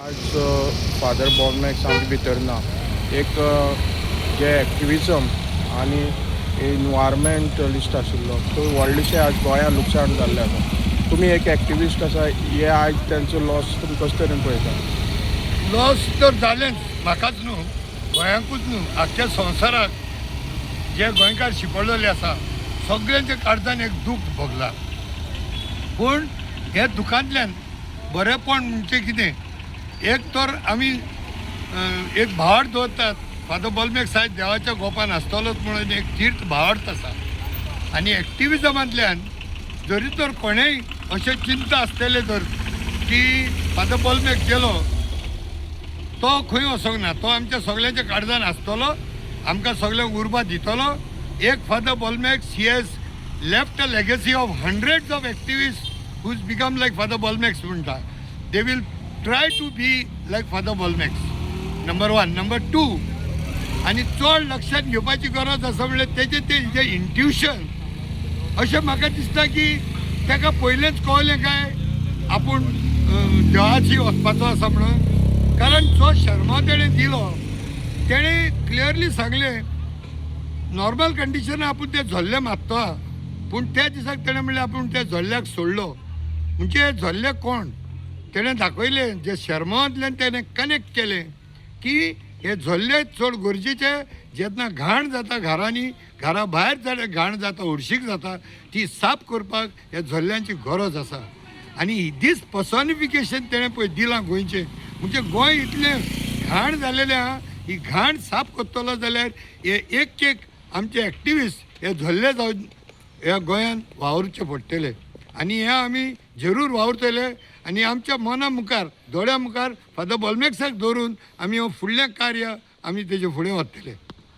आज फादर बोलमॅक्स आमचे भितर ना. एक जे एक्टिविजम आनी इनवायरमेंटलिस्ट आशिल्लो, तो व्हडलेशें आज गोंयांत लुकसाण जाल्लें आसा. तुमी एक एक्टिविस्ट आसा, हे आयज तेंचो लॉस तुमी कशे तरेन पळयता? लॉस तर जालेंच, म्हाकाच न्हू, गोंयांकूच न्हू, आख्ख्या संवसाराक. जे गोंयकार शिंपडलेले आसा, सगळ्यांच्या काळजान एक दूख भोगला. पूण हे दुखांतल्यान बरेंपण म्हणजे कितें, एक तर आमी एक भावार्थ दवरतात, फादर बोलमेक सायब देवाच्या गोपान आसतलोच म्हणून एक तीर्थ भावार्थ आसा. आनी एक्टिविजमांतल्यान जरी तर कोणेय अशें चिंता आसतलें जर की फादर बोलमेक गेलो, तो खंय वचोंक ना, तो आमच्या सगळ्यांच्या काळजान आसतलो, आमकां सगळ्यांक उर्बा दितलो. एक Father Bolmax, he has left a legacy of hundreds of activist who's become like Father Bolmax म्हणटा. They will try to be like Father Bolmax, number one. Number two, आनी चड लक्षात घेवपाची गरज आसा म्हणल्यार तेजें तें जें इंट्युशन, अशें म्हाका दिसता की ताका पयलेंच कळ्ळें काय आपूण देवाची वचपाचो आसा म्हणून. कारण जो शर्मा तेणें दिलो, तेणें क्लियरली सांगलें, नॉर्मल कंडिशन आपूण ते झोल्ले मागता. पूण त्या दिसाक तेणें म्हणलें, आपूण त्या झोल्ल्याक सोडलो. म्हणजे झोल्ले कोण तेणें दाखयलें, जे शर्मांतल्यान तेणें कनेक्ट केलें की हे झोल्ले चड गरजेचे. जेन्ना घाण जाता घरांनी, घरा भायर जाल्यार घाण जाता, हळशीक जाता, ती साफ करपाक ह्या झोल्ल्यांची गरज आसा. आनी दीस पर्सोनिफिकेशन तेणें पळय दिलां गोंयचें. म्हणजे गोंय इतलें घाण जालेलें आहा, ही घाण साफ करतलो जाल्यार हे एक एक आमचे एक्टिविस्ट हे झोल्ले जावन ह्या गोंयान वावुरचे पडटले. आनी हे आमी जरूर वावुरतले आनी आमच्या मना मुखार, दोळ्या मुखार फादर बोलमेक्साक दवरून आमी हो फुडलें कार्य आमी तेजे फुडें व्हरतले.